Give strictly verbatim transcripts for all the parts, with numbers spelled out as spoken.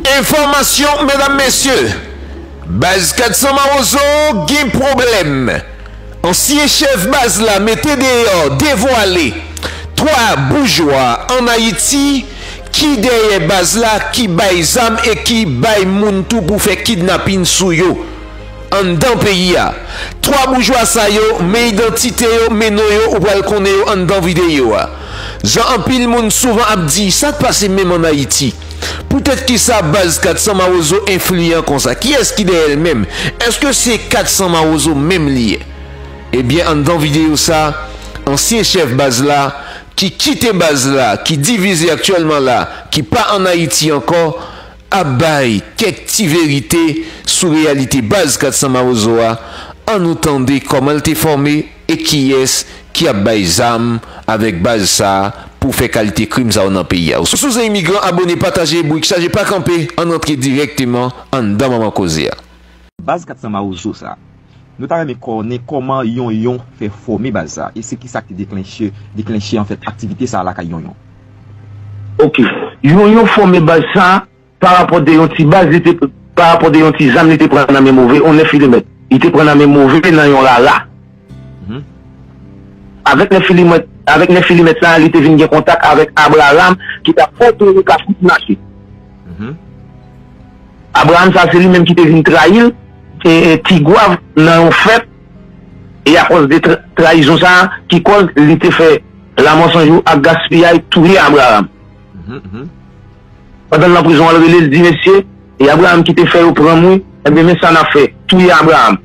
Enfòmasyon, medam, mesye, baz kat san Mawozo gen pwoblèm. Ansyen chèf baz la mete deyò, devwale twa boujwa ann Ayiti ki dèyè baz la, ki bay zam e ki bay moun tou pou fè kidnapin sou yo anndan peyi a. Twa boujwa sa yo, men idantite yo, men non yo, ou pral konnen yo anndan videyo a. Jan anpil moun souvan ap di, sa k pase menm ann Ayiti? Poutèt kisa baz kat san Mawozo enfliyan konsa? Kiyès ki dèyè l menm? Èske se kat san Mawozo menm li ye? Ebyen, anndan videyo sa, ansyen chèf baz la, ki kite baz la, ki divize aktyèlman la, ki pa ann Ayiti ankò, ap bay kèk ti verite sou reyalite baz kat san Mawozo a. Ann nou tande kòman l te fòme e kiyès ki ap bay zam avèk baz sa a pou fè kalite krim sa yo nan peyi a. Ou si w se imigran, abòne, pataje, bourik chaje pa kanpe, ann antre dirèkteman anndan manman koze a. Baz kat san Mawozo sa, nou ta renmen konnen kòman Yonyon fè fòme baz sa, e se kisa ki deklenche, deklenche, anfèt, aktivite sa lakay Yonyon. Ok. Yonyon fòme baz sa pa rapò de yon ti baz, li te, pa rapò de yon ti zam li te pran nan men Move, yon nèf milimèt. Li te pran nan men Move nan yon rara. Mhm. Avèk nèf milimèt, avèk nèf milimèt sa, li te vin gen kontak avèk Abraham ki t ap kontwole kafou ti mache. Mhm. Abraham sa, se li menm ki te vin trayi l, e, e, Ti Gwav nan yon fèt, e akòz de tra-, trayizon sa, ki kòz li te fè Lanmò Sanjou ak Gaspiyay touye Abraham. Mhm, mhm. Pandan l nan prizon an, l rele l, di, mesye, e Abraham ki te fè yo pran m, wi, enben, men sa n ap fè, touye Abraham.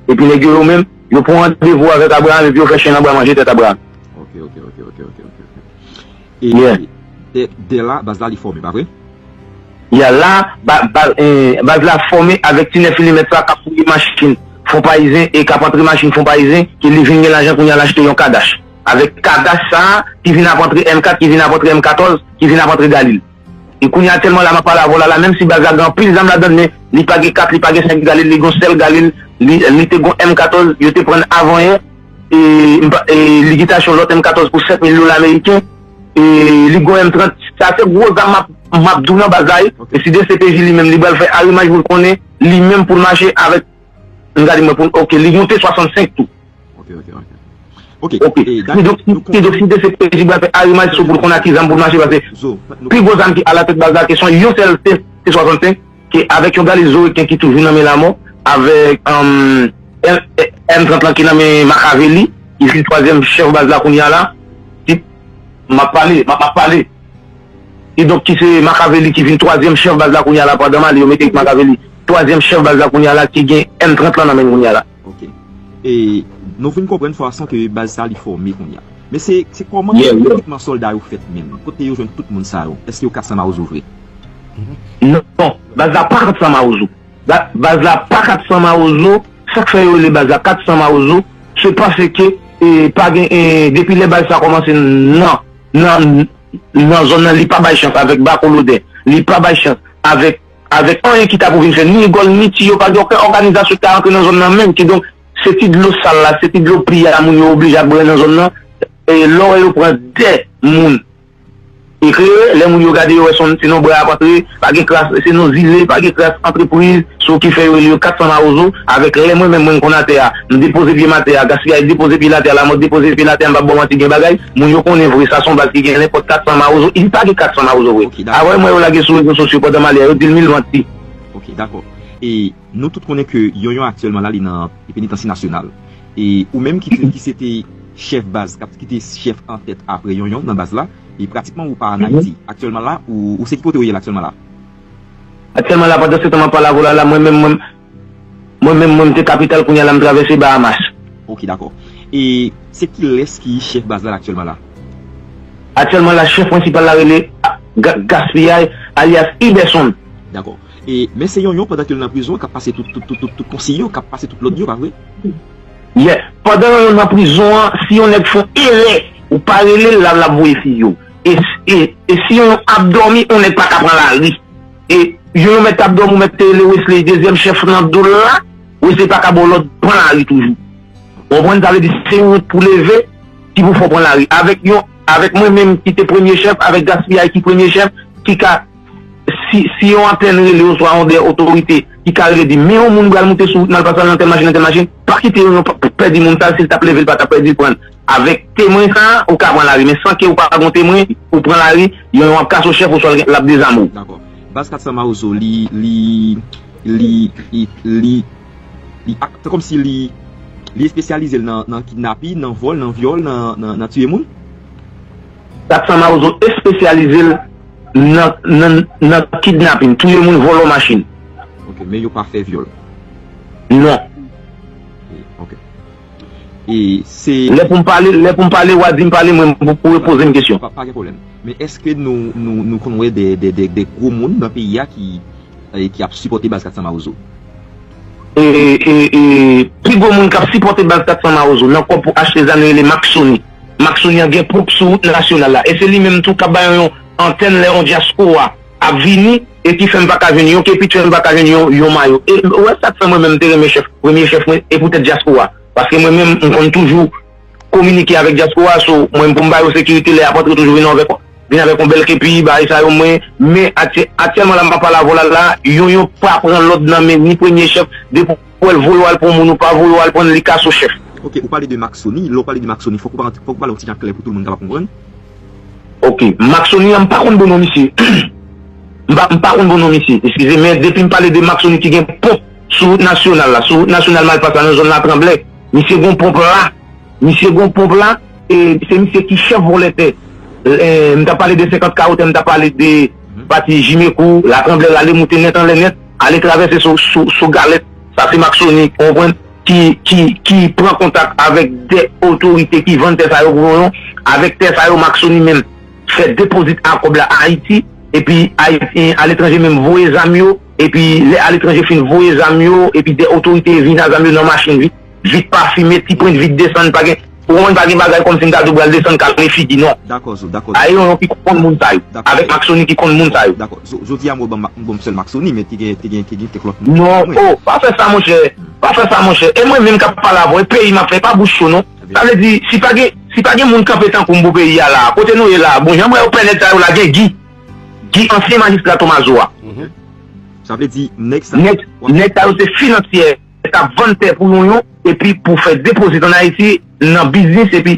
Epi nèg yo, yo menm, yo pran randevou avèk Abraham, epi yo fè chen nan bwa manje tèt Abraham. Ok, ok, ok, ok, ok, ok, ok. E Yeah. de, de la, baz la, li fòme, pa vre? Ya la, ba, ba, eh, baz la fòme avèk ti nèf milimèt sa k ap fouye machin Fon Payizen e k ap antre machin Fon Payizen, ke li vin gen lajan kounye a l achte yon Kadash. Avèk Kadash sa, ki vin ap antre M kat, ki vin ap antre M katòz, ki vin ap antre Galil. E kounye a, aktyèlman la, m ap pale avè w la, la, menm si baz la gen anpil zam ladan l, men li pa gen kat, li pa gen senk Galil, li gen yon sèl Galil, li, li te gen yon M katòz, yo te pran l avan yè, e, m pa, e, li gentan achte yon lòt M katòz pou sèt mil dola ameriken, e, li gen yon M trant, sa se gwo zam m ap, m ap di w nan baz la, wi. Ok. E si D C P J li menm, li pral fè arimaj pou l konnen, li menm pou l mache avèk, m gade mwen pou l, ok, li monte swasannsenk tou. Ok, ok, ok. Ok. Ok, e, dakò, kidonk, nou kidonk, si D C P J pral fè arimaj sou pou l konn ak ki zam pou l mache, paske Zo, nou pi gwo zam ki alatèt baz la, ke se yon sèl T, T swasannsenk, ke avèk yon Galil Zo reken ki toujou nan men Lanmò, avèk, um, M, M trant lan ki nan men Makaveli, ki vin twazyèm chèf baz la kounye a la, ki, m ap pale, m ap, m ap pale. Kidonk, ki se Makaveli ki vin twazyèm chèf baz la kounye a la, pandan Mali, yo mete Makaveli twazyèm chèf baz la kounye a la, ki gen M trant lan nan men l kounye a la. Ok. E nou vin konprann fason ke baz sa li fòme kounye a. Men se, se kòman Yeah, yeah. rekritman sòlda yo fèt menm? Kote yo jwenn tout moun sa yo? Èske yo kat san Mawozo vre? Non, baz la pa kat san Mawozo. Ba-, baz la pa kat san Mawozo. Sa k fè yo rele baz la kat san Mawozo, se paske, e, pa gen, e, depi lè baz sa kòmanse nan, nan, nan zòn nan, li pa bay chans avèk Bako Lodè. Li pa bay chans avèk, avèk anyen ki ta pou vin fè. Ni gòl, ni ti, yo pa gen okenn òganizasyon ki ta rantre nan zòn nan menm. Kidonk, se ti dlo sal la, se ti dlo pli a moun yo oblije ap bwè nan zòn nan. E lè w wè yo pran de moun e kreye, lè moun yo gade, yo wè se yon, se nan bra ap antre, pa gen kras, se nan zile, pa gen kras antrepriz, se w ki fè yo rele yo kat san Mawozo, avèk lè mwen menm, mwen konn atè a, m depoze pye m atè a, Gaspiyay depoze pye l atè a, Lamòt depoze pye l atè a, m p ap ba w manti, gen bagay, moun yo konnen vre, sa se yon baz ki gen nenpòt kat san Mawozo, li pa gen kat san Mawozo vre. Ok, dakò. Avè mwen yo lage sou rezo sosyo pandan m ale a, yo di l mil manti. Ok, dakò. E nou tout konnen ke Yonyon aktyèlman la, li nan penitansi nasyonal. E ou menm ki te, ki se te chèf baz, k ap, ki te chèf antèt apre Yonyon nan baz la, e pratikman ou pa ann Ayiti. Aktyèlman la, ou, ou se ki kote ou ye la aktyèlman la? Aktyèlman la, pandan se tan m ap pale avè w la, la, mwen menm, mwen, mwen menm, mwen, m te kapital, kounye a la, m travèse Bahamas. Ok, dakò. E se kilès ki chèf baz la, la aktyèlman la? Aktyèlman la, chèf prensipal la rele Ga-, Gaspiyay, alyas Iberson. Dakò. E, men se Yonyon pandan ke l nan prizon, k ap pase tout, tout, tout, tout, tout konsiy yo, k ap pase tout lòd yo, pa vre? Yeah. Pandan Yonyon nan prizon an, si yon nèg fè yon erè, ou pa rele l, l ap, l ap voye fize w. E, e, e si Yonyon ap dòmi, yon nèg pa ka pran lari. E Yonyon mèt ap dòmi, ou mèt te rele Wesley, dezyèm chèf nan do l la, Wesley pa ka ba w lòd pran lari toujou. Ou konprann? Sa vle di, se yon pou leve, ki pou fè w pran lari. Avèk yon, avèk mwen menm ki te premye chèf, avèk Gaspiyay ki premye chèf, ki ka, si, si yon antèn rele oswa yon de otorite ki ka rele di, men yon moun pral moute sou wout Malpas la nan tèl machin, nan tèl machin, pa kite yo, yo p-, p-, pèdi moun sa, si l t ap leve, l pa t ap pèdi l pran. Avèk temwen sa, ou ka pran lari, men san ke ou pa gon temwen, ou pran lari, yon, yon ap kase w chèf oswa l ap dezame w. Dakò. Baz kat san Mawozo, li, li, li, li, li, li ak-, se kòmsi li, li espesyalize l nan, nan kidnapin, nan vòl, nan vyòl, nan, nan, nan tiye moun? Kat san Mawozo espesyalize l nan, nan, nan kidnapin, touye moun, vòlò machin. Ok, men yo pa fè vyòl? Non. Ok. E se Lè pou m pale, lè pou m pale, w a di m pale, mwen, pou, pou w poze m kesyon. Pa, pa gen pwoblèm. Men èske nou, nou, nou konn wè de, de, de, de gwo moun nan peyi a ki, e, ki ap sipòte baz kat san Mawozo? E, e, e, pi gwo moun k ap sipòte baz kat san Mawozo nan kòb pou achte zam yo rele Maxoni. Maxoni an gen pwòp sou wout nasyonal la. E se li menm tou k ap ba yo yon antèn lè yon dyaspora ap vini e ki fè m pa ka jwenn yon kepit, fè m pa ka jwenn yon, yon mayo. E ou wè sa k fè mwen menm m te renmen chèf, premye chèf mwen, e poutèt dyaspora. Paske mwen menm, m konn toujou kominike avèk dyaspora, so mwen pou m ba yo sekirite lè y ap antre toujou vin avèk, vin avèk yon bèl kepi, bagay sa yo mwen, men aktyè-, aktyèlman la m ap pale avè w la, la, yon, yon pa pran lòd nan men ni premye chèf, depi w wè l voye w al pran yon moun, ou pa voye w al pran l, li kase w chèf. Ok, ou pale de Maxoni, lè w pale de Maxoni, fòk ou pa, fòk ou pale yon ti jan klè pou tout moun kapab konprann. Ok, Maxoni an, m pa konn bon non misye. M pa, m pa konn bon non misye, eskize, men depi m pale de Maxoni ki gen ponp sou wout nasyonal la, sou wout nasyonal Malpas la, nan zòn Latranblè, misye gon ponp la, misye gon ponp la, e se misye ki chèf vòlè tè. E, m t ap pale de senkant kawo tè, m t ap pale de pati Jimekou, Latranblè, l ale moute nèt anlè nèt, ale travèse sou, sou, sou Galèt, sa se Maxoni, ou konprann? ki, ki, ki pran kontak avèk de otorite ki vann tè sa yo pou yo, avèk tè sa yo, Maxoni menm fè depozit a kòb la Ayiti, epi Ayisyen aletranje menm voye zam yo, epi lè aletranje fin voye zam yo, epi de otorite vin a zam yo nan machin vit, vit pafime, ti pwent vit desann, pa gen, ou konprann, pa gen bagay kòmsi m ta di w pral desann kale figi, non. Dakò, Zo, dakò, Zo. Aye yon ki konn moun sa yo, Dakò, avèk Zo. Maxoni ki konn moun sa yo. Dakò, Zo, jodi a mwen ban, ban m sèl Maxoni, men te gen, te gen, te gen kèk lòt moun. Non, oh, pa fè sa, monchè. Pa fè sa, monchè. E mwen menm k ap pale avè w, e peyi m ap fè, pa bouch cho non. Sa vle di, si pa gen, si pa gen moun kanpe tankou m pou peyi a la, kote nou ye la, bon, jan m wè yo pè nèg sa yo la, gen Gi. Gi, ansyen majistra Tomazo a. Mhm. Sa vle di, nèg sa Nèg, nèg sa yo se finansyè, k ap vann tè pou yon yon, epi pou fè depozit ann Ayiti, nan biznis, epi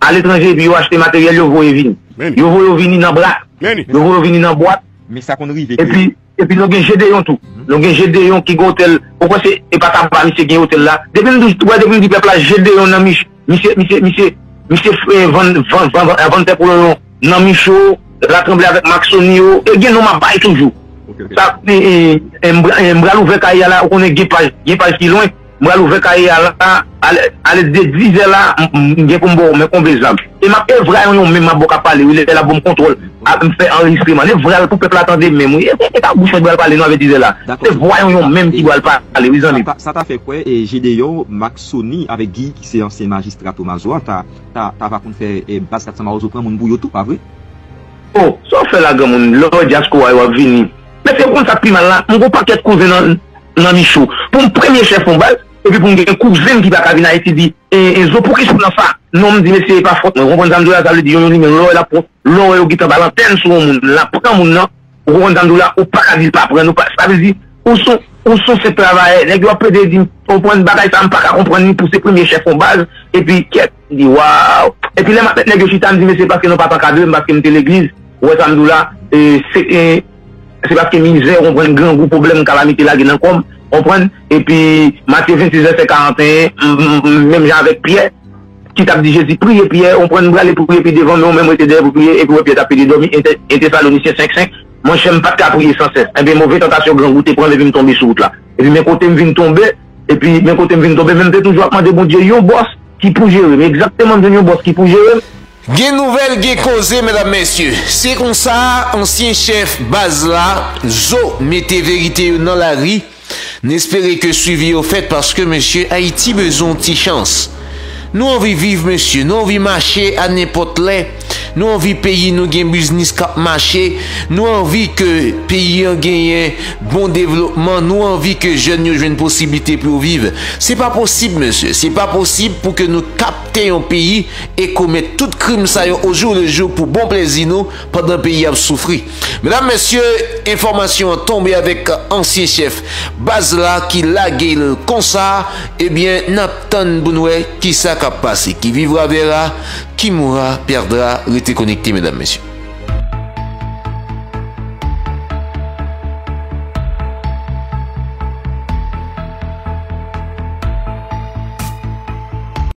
aletranje, epi yo achte materyèl, yo voye vini. Men. Yo voye yo vini nan bra. Men. Yo voye yo vini nan bwat. Men sa konn rive ke Epi, epi nou gen Jedeyon tou. Nou gen Jedeyon ki gen otèl. Ou kwè se, e pa Taba misye gen otèl la? Depi m di, wè, depi m di pèp la, Jedeyon nan Mich-, misye, misye, misye, misye, eh, vann, vann, vann, vann, vann tè pou yo nan Micho, Latranblè avèk Maxoni yo. E gen non m ap bay toujou. Ok, ok. Sa, eh, eh, eh, m pra-, eh, m pral ouvè kay a la, ou konnen gen paj, gen paj ki lwen. M pral ouvè kay a la, ale, ale de dizè la, m, m, m gen pou m ba w men konbe zam. E m ap, e vra yon yon menm m ap ba w k ap pale, wi, lè l ap ban m kontwòl, ap, m fè anrejistreman. E vra l pou pèp la tande menm, wi. E, e, e pa bouch mwen pral pale non avè dizè la. Dakò. Se vwa yon yon menm ki pral pale, wi, zanmi. Sa, sa ta fè kwè, e, Jedeyon, Maxoni avèk Gi, ki se ansyen majistra Tomazo a, ta, ta, ta va konn fè, e, baz kat san Mawozo pran moun pou yo tou, pa vre? Oh, sa w fè la, granmoun, lè w wè dyaspora yo ap vini. Mesye, ou konn sa k pi mal la? M gon pakèt kouzen nan, nan Micho. Pou m premye chèf yon baz, epi pou m gen kouzen m ki pa ka vin Ayiti di, e, e, Zo, poukisa w nan sa? Non, m di, mesye, e pa fòt mwen. Ou konprann sa m di w la? Sa vle di, yon, yon li menm, lè w wè l ap pran, lè w wè yo gentan ba l antèn sou yon moun, l ap pran moun nan, ou konprann sa m di w la? Ou pa ka di l pa pran, ou pa, sa vle di, ou son, ou son senp travayè. Nèg yo ap plede di m, ou konprann bagay sa, m pa ka konprann li pou se premye chèf yon baz, epi kèt, m di, waw. Epi lè m ap met nèg yo chita, m di, mesye, paske nou pa t ankadre m, paske m te legliz, ou wè sa m di w la, e, se, e, se paske mizè, ou konprann, grangou, pwoblèm, kalamite lage nan kò m, konprann? Epi, Matye vennsis, vèsè karanteyen, m, m, m, menm jan avèk Pyè, ki t ap di Jezi, priye Pyè, ou konprann, m prale pou priye pi devan, men ou menm rete dèyè pou priye, epi w wè Pyè t ap pede dòmi, en Te-, en Tesalonisyen senk senk, monchè, m pa t ka priye san sès. Enben, move tantasyon grangou te pran m, epi m tonbe sou wout la. Epi men kote m vin tonbe, epi men kote m vin tonbe, men m te toujou ap mande Bondye yon bòs ki pou jere m. Egzakteman, m jwenn yon bòs ki pou jere m. Gen nouvèl, gen koze, medam, mesye. Se konsa, ansyen chèf baz la, Zo, mete verite yo nan lari. N espere ke swivi yo fèt, paske, mesye, Ayiti bezwen yon ti chans. Nou anvi viv, mesye, nou anvi mache a nenpòt lè. Nou anvi peyi nou gen biznis k ap mache. Nou anvi ke peyi an genyen bon devlopman. Nou anvi ke jèn yo jwenn posiblite pou yo viv. Se pa posib, mesye. Se pa posib pou ke nou kapte yon peyi e komèt tout krim sa yo ojou le jou pou bon plezi nou pandan peyi ap soufri. Medam, mesye, enfòmasyon an tonbe avèk ansyen chèf baz la ki lage l konsa. Ebyen, n ap tann pou n wè kisa k ap pase. Qui vivra verra, qui mourra perdra. Rete konekte, medam, mesye.